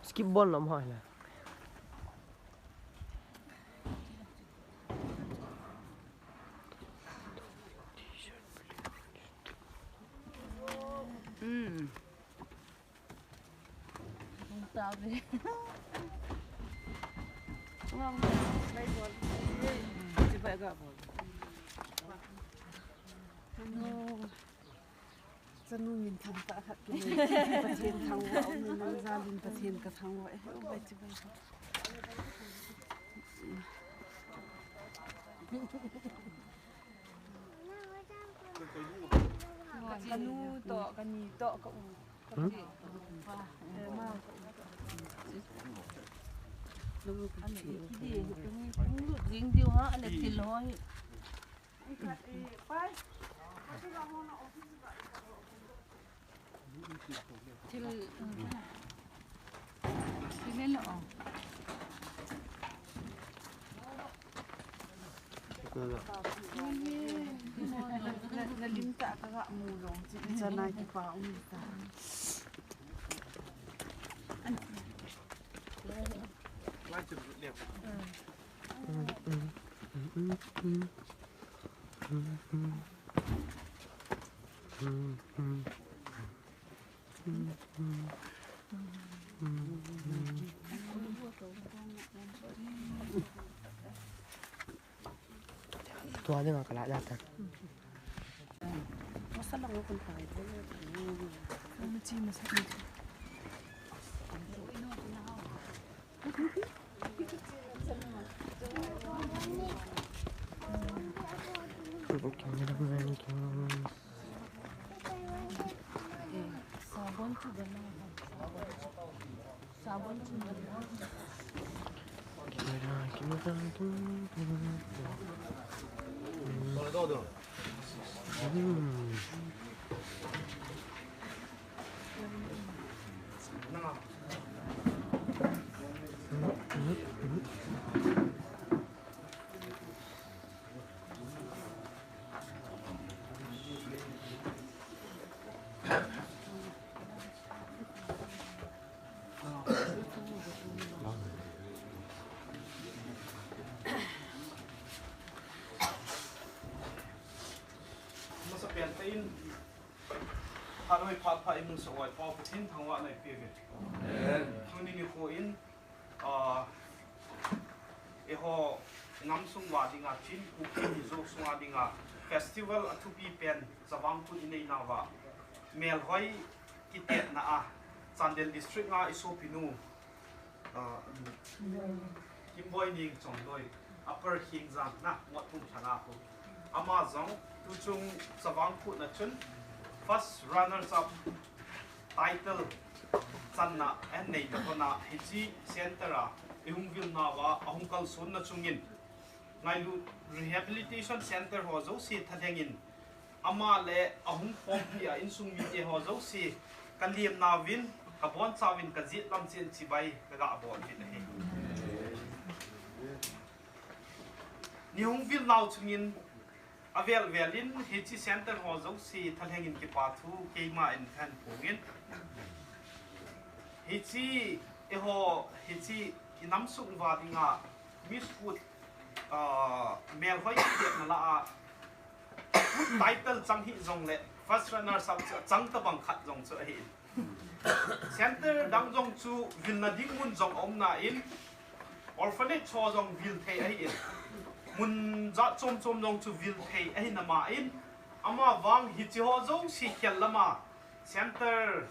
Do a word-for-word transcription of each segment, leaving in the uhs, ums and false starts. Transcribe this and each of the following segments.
Skip bol nom hoi la. Hmm. Hung ta ve. Hung ta ve. Chibai ga bol. Hello. Chanu min thang ta khat ki nei. Pathen thangvah um in nang jal in Pathen ka thangvah e. Bai chi bai. Ka nu to, ka ni to, ka u. Ka chi. Ka ma. Ka u. Ana i ki di, hung lut jing diu ha, ana thil hoi. Thil, thil le lo. Na, na lim ta ka ga mu long, chi, chi na ki pa um ta. Tua dinga ka la jata. Masa lang ko pa ito. Masa, masa. Sabon tu bana. Sabon tu bana. Hmm. Masa pen te in, phat hoi phat pha i mun sa oi pau Pathen thangvah na i pe ve. Amen. Tuni nikho in, ah, eiho namsung uva dinga, Chin Kuki Mizo sunga dinga festival athupi pen Chavang Kut i nei nauva, melhoi kitetna a Chandel District nga i sopinu, ah, Kimboi Nengchongloi, Upper Hengjang na, Motbung thana ko. Ama jong tuchung Chavang Kut na chun first runners up title channa ahin nei na kona, hiche center a i hung vil nauva, a hung kalson na chungin Ngailut Rehabilitation Center ho jouse thalhengin, ama le a hung khompi a insung mite ho jouse ka liemna uvin, ka boncha uvin, ka jet lam chen chibai ka ga bol uvin ahi. Ni hung vil nau chungin, avel vel in hiche center ho jouse thalhengin kipa thu keima in kahin phong in. Hiche, eiho, hiche i namsung uva dinga Miss Kut, ah, melhoi kitetna lah a, Kut title chang hih jongle, first runners up chu achang tabang khat jong chu ahi in. Center dang jong chu vilna ding mun jong aum nan, orphanage ho jong vil thei ahi in. Mun jat chom chom jong chu vil thei ahi na ma in, ama vang hiche ho jouse khel lama center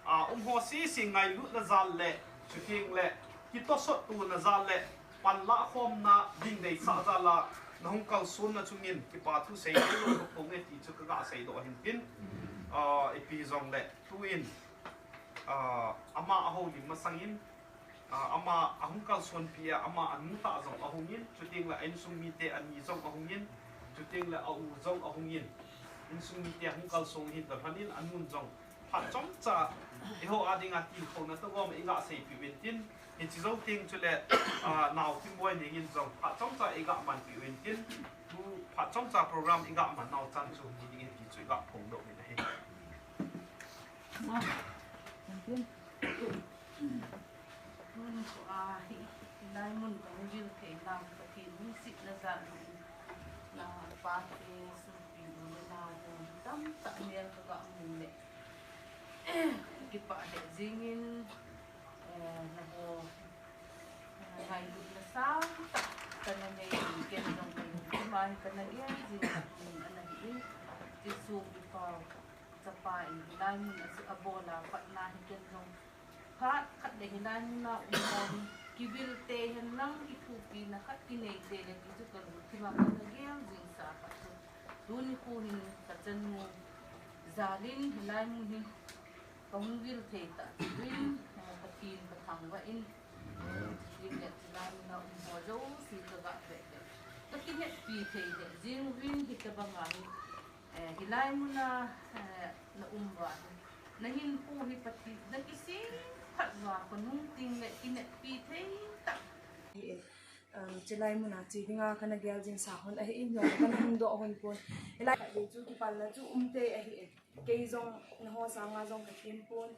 a um ho sese ngailutna jal le, chuteng le, kitosot tona jal le, panlah khomna ding deisah jal a, na hung kalson na chungin, kipa thu seidoh lou ka phong e ti chu ka ga seidoh ahin tin, ah, ipi jongle, tuin, ah, ama ahoulim masangin, ah, ama ahung kalsonpi a, ama anu tah jong ahungin, chuteng le a insung mite ani jong ahungin, chuteng le a u jong ahungin, insung mite ahung kalson hin ta lhonin, anun jong phat chomcha eiho a dinga tilkhouna toh gom i ga seipeh uvin tin, hiche jou teng chule, ah, nao Kimboi Neng in jong phat chomcha i ga manpeh uvin tin, tu phat chomcha program i ga man nau chan chu hung hi ding ahi ti chu i ga phongdoh uvin ahi. Ah, kan tin. Tuni kho a hi, hilai mun kahung vil thei nau Pathen lungsetna jal in, na pate, sopi u le nao u tamtah mel kaga mu le, kipah lheh jingin, eh, naho, eh, ngailutna sangtah kana nei in, ken jong ngailutna hi kana gel jing in ana hi in, Jesu kipah Chapa in hilai mun a abol a patna hi ken jong phat khat le hilai mun a um ho hi kivil tei hen lang kithopina khat kinei tei le ti chu kalungthim a kana gel jing sa khat chu. Tuni kho hin kachanu jal in hilai mun hi kahung vil thei tah chu in, eh, Pathen kathangvah in, eh, chule hilai mun a um ho jouse kaga vele kakineppi thei lheh jing uvin, hitobang a hi Eh, hilai mun a, eh, na um uva hi, na hinpo hi Pathen, na kisem phat uva, khonung teng le kineppi thei tah. Hi e, um, chulai mun a che dinga kana gel jing sa hon ahi in, jong kana hung doh hon pon. Hilai khat le chu kipalna chu um tei ahi e. Kei jong naho sanga jong kathem pon.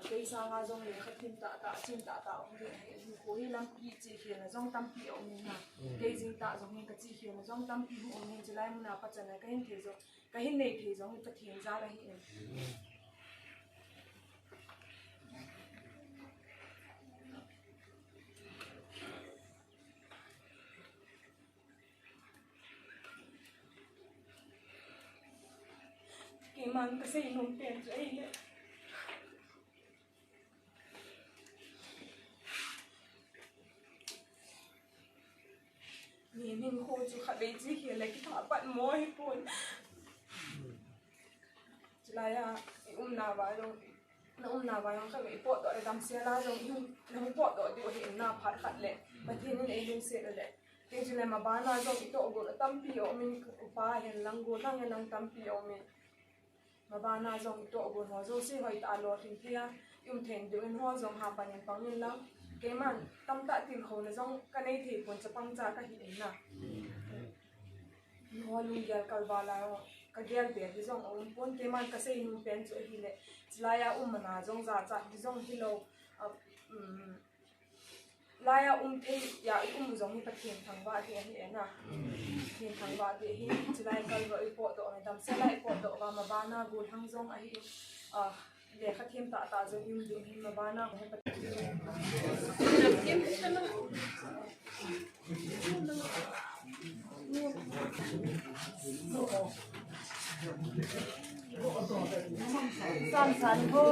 Kei sanga jong lekha them tah tah, them tah tah um ding ahi, ahi, kho hi lampi chihkhelna jong tampi aum in na. Kei jing tah jong hi kachihkhelna jong tampi hung um in, chulai mun a pachatna kahin thei jong, kahin nei thei jong hi Pathen jal ahi in. Keiman kasei nom pen chu ahile, mi hinkho chu khatvei chihkhel le kithah pat mo hipon. Chulai a i umna uva jong, na umna uva jong khatvei i potdoh le damsel a jong i hung, na hung potdoh diu ahi in na, phat khat le Pathen in eilungset le. Kei chule mabana jong i tohgon tampi aum in, upa hen lang, gollhang hen lang tampi aum in. Mabana jong i tohgon ho jouse hoitah a lolhing thei a, i um thei diu in ho jong hapan in pang in lang. Keiman tamtah tilkhouna jong kanei thei pon, chapang cha kahi in na. Ho lunggel kalval a kagel vel hi jong aum pon, keiman kasei nom pen chu ahile, chulai a um mana jong jachat hi jong hilou, a, um, Lai a um thei a i um u jong hi Pathen thangvah ding ahi e na. Pathen thangvah ding ahi, chulai kalval i potdoh, damsel a i potdoh uva, mabana gollhang jong ahi, ah, lekha them tah tah jong i um ding ahi, mabana hi Pathen. San san ho.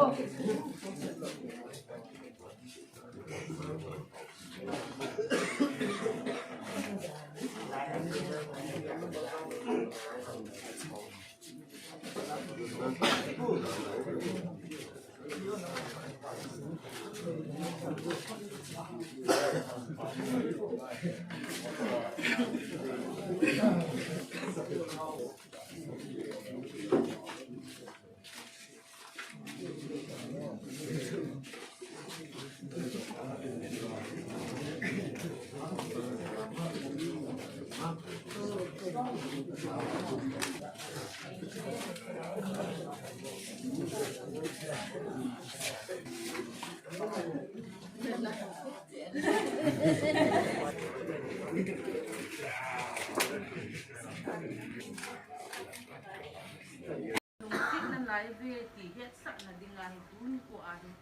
Lungsetna lai ve ti hetsahna dinga hi tuni kho a hi,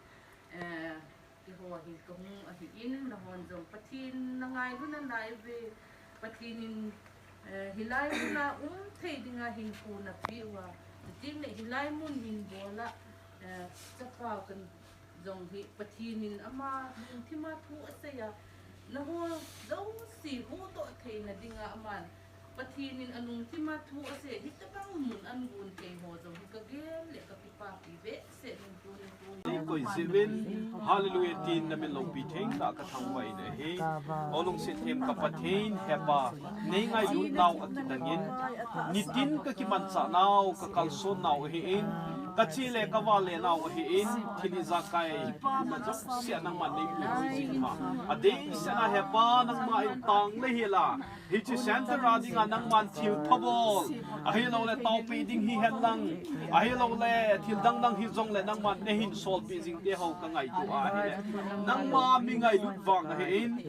eh, keiho hi kahung ahi in, nahon jong Pathen na ngailutna lai ve, Pathen in, eh, hilai mun a um thei dinga hinkho napeh uva, chuteng le hilai mun hin bol a, eh, chapang kan jong hi Pathen in ama lungthim a thu asei a, naho jouse huhdoh theina dinga aman Pathen in alungthim a thu asei, hitobang mun agon thei ho jong hi kagel le kakipapi behseh in tuni, tuni. Koi jeh uvin, hallelujah tin na min loupi theng tah kathangvah in ahi. O lungset them ka Pathen, hepa, nei ngailut nau akidang in, nitin kakimanchah nau, kakalson nau ahi in, Kache le kavale nau ahin, thil ijakai, ima jouse nangman neipuijin ma. Adeiset a hepa nangma in tang le hila. Hiche center a dinga nangman thil phabol. Ahilouleh taopeh ding hihen lang. Ahilouleh thil dang dang hijongle nangman neihin solpeh jing teho kangaito ahile. Nangma mi ngailut vang ahin.